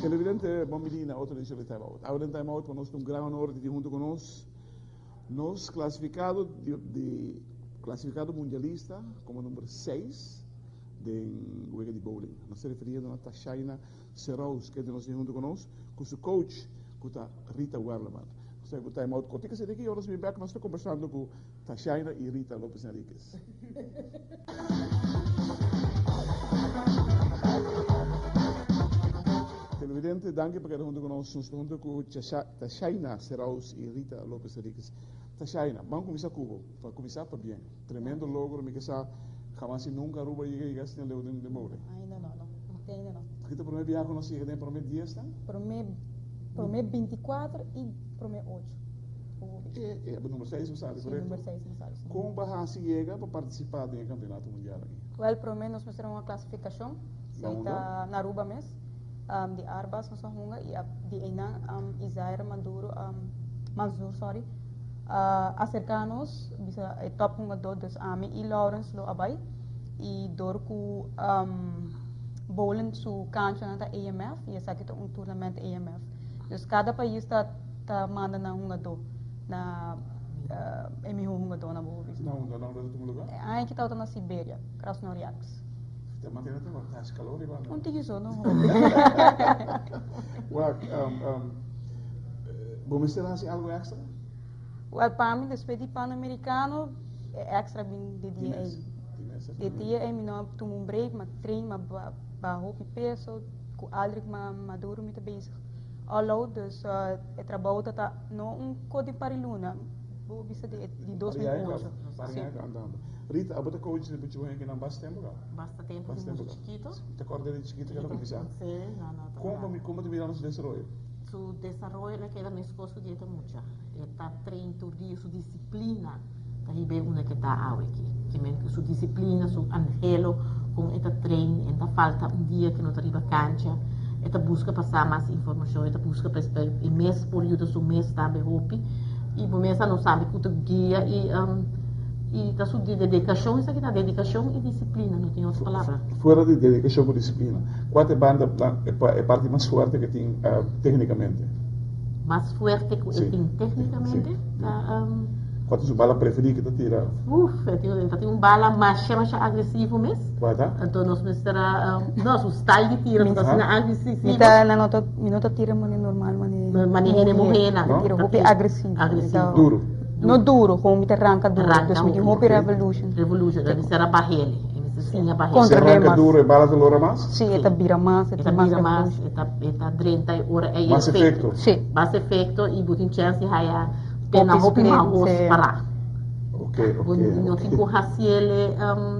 Televidente, bon bini na otro edicion di Time Out. Awe den Time Out pa nos ta un gran honor di tin hunto cu nos, nos clasificado di, di clasificado mundialista como number 6 den wega di bowling. Nos ta referiendo na Tashaina Serous, kende nos tin hunto cu nos, cu su coach cu ta Rita Werleman. Nos ta cu Time Out cortico asina aki, ora nos bin bek nos ta conversando cu Tashaina y Rita Lopez Enriquez. Televidente, danki pa keda hunto cu nos. Nos ta hunto cu Tashaina Serous y Rita Lopez Enriquez. Tashaina, ban cuminsa cu bo. Pa cuminsa pa bien. Tremendo logro, mi ke sa jamas y nunca Aruba yega yega asina leu den den bowling. Ainda no, no. Te ainda no. Aki ta prome biaha cu nos yega den prome diesnan? Prome, prome binticuatro y prome ocho. E, e number seis bo sali, Sí, correcto? number seis mi sali, sí. Con bo a haci yega pa participa den e campeonato mundial aki? Wel, prome nos mester hunga clasificacion. Na Esey unda? ta na Aruba mes. Um, di Arbas nos a hunga y a, di eynan um, Izaira Maduro, um, Mansour, sorry, a acerca nos, bisa e top hungador, dus ami y Lawrence lo a bay. Y door cu um, bowling su canchanan ta AMF y esaki ta un tournament AMF. Dus cada pais ta ta manda nan hungadó na e mihó hungadónan bo por bisa. Na unda? Na unda ta tuma lugá? E aña ki tabata na Siberia, Krasnoyarsk. Ta mantene ta ta hasi kalor riba anda? Un tiki so, no hopi. Wak, bo mester hasi algo extra? Wèl, pa mi despues di Panamericano e extra bin di dia ei. Di dia ei mi no a tuma un break, mi a train, mi a baha hopi peso, ku Aldrich Maduro mi ta bezig. All out, dus e trabou ta ta no un ko di par di luna, bo bisa di di 2008. Par di aña andando. Rita, abo ta coach di mucha muher kinan basta tempo ka? Basta tempo, di mucha chikito. Ta corda di chikito ke ta cuminsa? Si, no, no. Como como ta mirando su desaroyo? Su desaroyo na keda mescos cu di e ta mucha. E ta train tur dia, su disciplina ta hiba e unda ke ta awe aki. Ke men cu su disciplina, su anhelo con e ta train, e ta falta un dia ke no ta riba cancha, e ta busca pa sa mas informacion, e ta busca pa e mes por yuda su mes tambe hopi. Y bo mes a no sabi cu ta guia y y ta su dedicacion, esaki ta dedicacion y disciplina, no tin otro palabra. Fuera di dedicacion cu disciplina, cua ta e banda, e parti mas fuerte ke tin tecnicamente? Mas fuerte cu e tin tecnicamente ta. Cua ta su bala preferi cu ta tira? Uf, e tin, e ta tin un bala masha masha agresivo mes. Cua ta? Anto nos mester a, no, su style di tira no ta asina agresivo. Mi ta, nan no ta, mi no ta tira mane normal, mane. Mane hende muhernan. Mi ta tira hopi agresivo. Agresivo. Duro. No duro, como mi ta ranca duro. Ranca Dus mi tin hopi revolution. Revolution, e mester a bahele, e mester siña bahele. Contra Si ranca mas. duro e bala ta lora mas? Si, e ta bira mas, e E ta tin mas bira mas, revolution. e ta, e ta drenta e ora ei Mas efecto. Si. Mas efecto y bo tin chance di haya pena Hopi hopi split, mahos si. para. Ok, ok, Bo no ok. tin cu haciele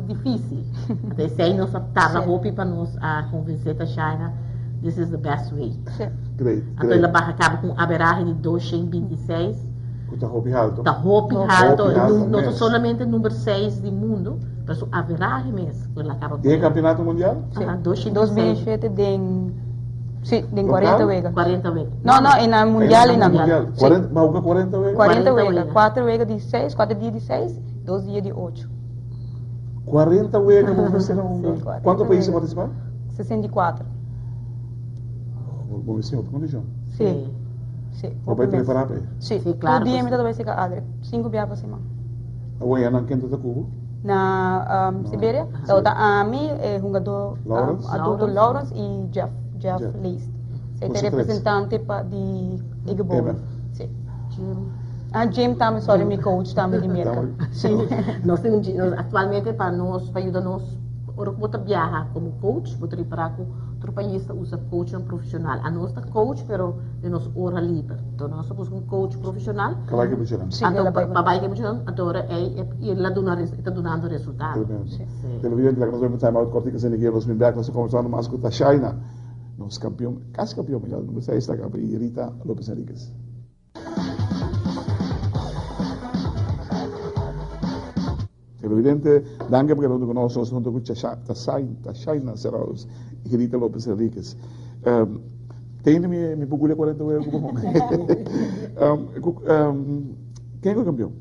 dificil. Anto esey nos a tarda Si. hopi pa nos a convence Tashaina this is the best way. Si. Great, Anto great. el a baha caba cu un averahe di 226. Cu ta hopi halto. Ta hopi halto. Hopi halto No ta mes. solamente number 6 di mundo, pero su averahe mes cu el a caba cu Den e campeonato mundial? Si. Aha, 226. 2007 den, si, den Local? 40 wega. 40 wega. No, no, en na mundial En en na. mundial. Si. 40, ba hunga 40 wega? 40 40 wega. wega. 4 wega di 6, 4 dia di 6, 2 dia di 8. 40 wega bo mester a hunga. Si, 40 Cuanto pais a wega. participa? 64. Oh, bo mester hopi condicion. Si. Si. Bo bai prepara pa e? Si. Si, claro Tur dia cu mi si. ta bai seca Adri. 5 bia pa siman. Awor ya nan kende ta cubo? Na um, Siberia. Si. Tabata ami, e hungador um, Lawrence? adulto Lawrence. Lawrence y Jeff, Jeff, Jeff. Leest. Zij Boso ta tres. representante pa di Igbo. MF. Si. Jim. Ah, Jim tambe, sorry, mi coach tambe di Merca. Tambe. Si. Nos tin un nos actualmente pa nos, pa yuda nos, ora cu bo ta biaha como coach, bo ta ripara cu otro pais ta usa coachnan profesional. Anos ta coach, pero den nos ora liber. Enton nos ta busca un coach profesional. Pa bai ke muchanan. Si, Anto el a bai pa bai ke muchanan, anto ora ey e el a duna e ta dunando resultado. Tremendo. Si. Si. Televidente, laga nos bai pa time out cortico asina aki, nos bin bek, nos ta conversando mas cu Tashaina, nos campeon, casi campeon mundial, number 6 ta caba, y Rita Lopez Henriquez. Televidente, danki pa keda huntu ku nos. Nos ta huntu ku Tashaina Serralves Girita Lopez Henriquez. Um, Tende mi mi pugule 40 wega ku bo. Um, um, ken ku kampeon?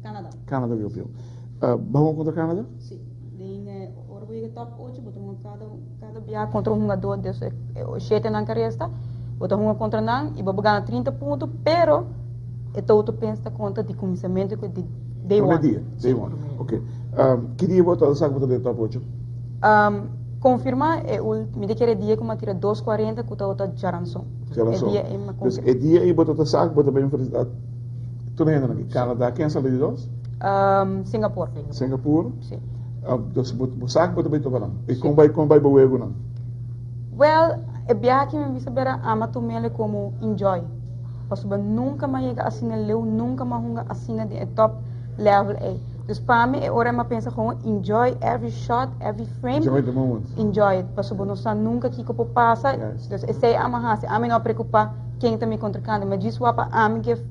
Canada. Canada kampeon. Uh, Bahon kontra Canada? Si. Den eh, ora bo yega top 8, bo ta hunga kada kada bia kontra un hungador de e shete nan karesta. Bo ta hunga kontra nan i bo bo gana 30 punto, pero e total pens ta konta di kuminsamentu ku di day Prome one. dia, day one. Ok. Um, ki dia bo ta sa ku bo ta den top 8? Um, konfirmá e ul, mi ta kere dia ku mi a tira 2.40 ku tabata djaranson. E Djaranson. dia ei mi a Dus konfirmá. e dia ei bo ta sa ku bo ta bai enfrentá tur hendenan aki. Canada, ken sali di dos? Um, Singapore. Singapore. Si. Uh, dus bo, bo sa ku bo ta bai topa nan. I kon bai kon bai bo wegunan? Well, e biaha aki mi bisa bera ama tumele komo enjoy. Pasobra nunka mi a yega asina leu, nunka mi a hunga asina den e top level ei. Dus pa mi e ora mi a pensa gewoon enjoy every shot, every frame. Enjoy the moment. Enjoy it. Pasobra bo no sa nunka kiko por pasa. Dus esei ami a hasi. Ami no a preocupa ken ta mi contrincante, ma djis wak pa ami give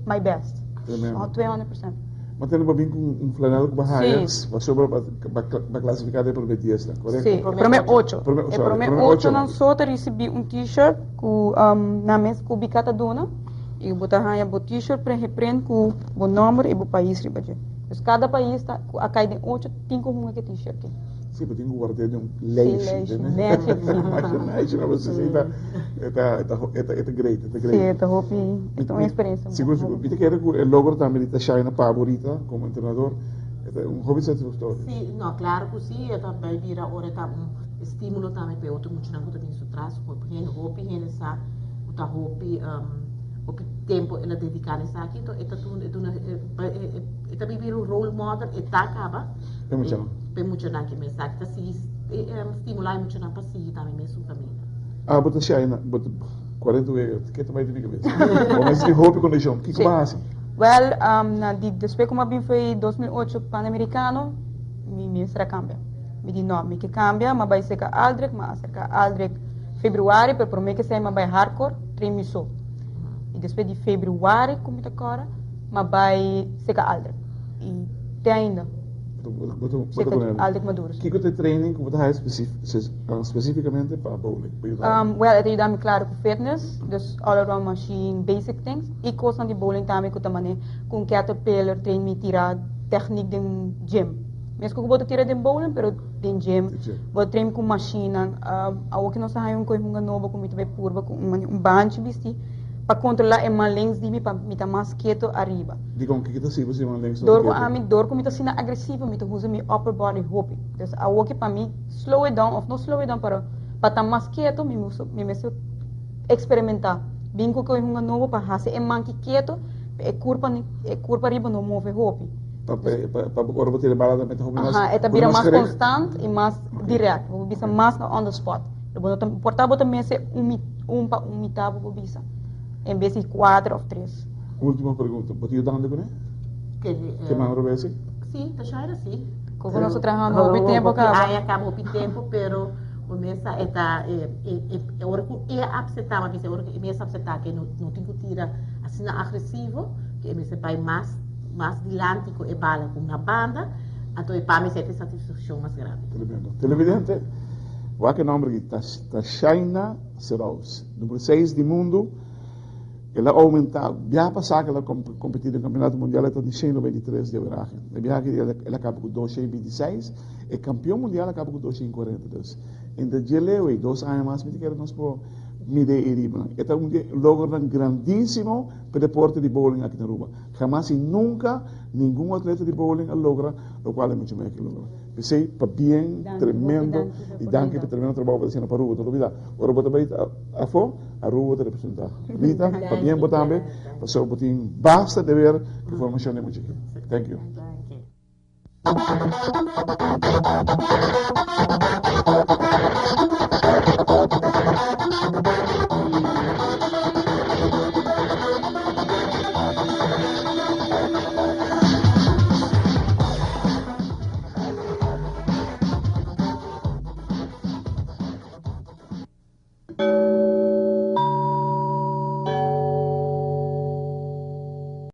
my best. Tremendo. 200%. Ma tene bo bin ku un flanel ku bo haya Si. pasobra pa pa klasifiká den promé diesnan, korekto? Si, promé ocho. Promé, E sorry, promé promé ochonan ochonan. so ta risibí un t-shirt ku nan mes Kubika ta duna i bo ta haña bo t-shirt pregeprint ku bo nòmber i bo pais riba dje. Dus kada pais ta ku a kai den ocho tin ku hunga ku e t-shirt ei. Si, bo tin ku ward'é den un Si, lijstje, lijstje, entende? nèchi, si. Masha nèchi, ma bo si si ta e ta e ta e ta e ta great, e ta Si, great. e ta hopi, e ta un eksperensia Sigur, sigur. Mi ta kere ku e logro tambe di Tashaina pa bo Rita komo entrenador e ta un hopi satisfaktorio. Si, no, klaro ku si, e ta bai bira ora e ta un estímulo tambe pa e otro muchanan ku ta bin su tras. Hende, hopi hende sa ku ta hopi hopi tempu el a dediká na esaki, enton e ta duna e duna e ta bira un role model, e ta kaba Pa e muchanan. pa e muchanan ke esaki ta sigui stimulá e muchanan pa sigui tambe mesun kaminda. Ah, bo ta Shaina, bo ta 40 wega, ke ta bai di mi kabesa? Bo mester tin hopi kondishon, kiko bo a hasi? Wèl, na di despues ku mi a bin fo'i 2008 Panamericano, mi mester a kambia. Mi di no, mi ke kambia, mi a bai serka Aldrich, mi a aserka Aldrich februari, pero prome ke esei mi a bai hardcore, train mi so. I despues di februari ku mi ta kòrda, mi a bai serka Aldrich. I te ainda. Bo ta Serka Aldrich Maduro, si. Kiko ta e training ku bo ta haya spesifikamente pa bowling, pa yuda bo? Wèl, e ta yuda mi klaro ku fitness, dus all around machine, basic things, i kosnan di bowling tambe ku ta mane ku un caterpillar train mi tira techniek den gym. Mesco cu bo ta tira den bowling pero den gym bo ta train cu machinenan. Awor cu nos ta haña un coe hunga nobo cu mi ta bay purba cu un un banchi bisti pa controla e man links di mi pa mi ta mas keto ariba. Dicon kiko ta sirbi si man links no ta Door cu keto? ami door cu mi ta asina agresivo mi ta usa mi upper body hopi. Dus awor cu pa mi slow it down of no slow it down pero pa ta mas keto mi mi mester experimenta. Bin cu coe hunga nobo pa haci e man ki keto pa e curpa e curpa ariba no move hopi. Pa pa ora bo tira bala tambe ta hopi mas. Aha, e ta bira mas constant y mas direct. Bo por bisa mas na on the spot. Bo no ta por ta bo ta mester un un pa un mitad bo por bisa en bes di cuater of tres. Ultimo pregunta, bo ta yudando kuné? Ke man robesi? Si, ta Shaira si. Komo nos ta trahando hopi tempo kaba. Hopi aña kaba hopi tempo pero bo mes sa e ta e ora ku e a apseptá, mi a bisa e ora ku e mes a apseptá ke no tin ku tira asina agresivo ke e mester bai mas Mas dilanti ku e bala ku na banda, anto e pa mi seti satisfakshon mas grandi. Tremendo. Televidente, wak e nomber aki, Tashaina Serous, numero seis di mundu. El a oumentá, biaha pasá ku el a kompetí den Kampeonato Mundial e ta di shen 93 di averahe. E biaha aki el a kaba ku 226, e kampeon mundial a kaba ku 242. Entre dje leu ei, dos aña mas mi ta kere nos por mide ei riba. E ta un di e logronan grandísimo pa e deporte di bowling aki na Aruba. Hamas y nunca ningun atleta di bowling a logra locual e mucha muher aki logra. P'esey pabien tremendo y danki pa tremendo trabao bo ta haciendo pa Aruba. No olbida ora bo ta bay afo Aruba ta representa. Rita pabien bo tambe pasobra bo tin basta deber cu formacion di mucha aki. Thank you.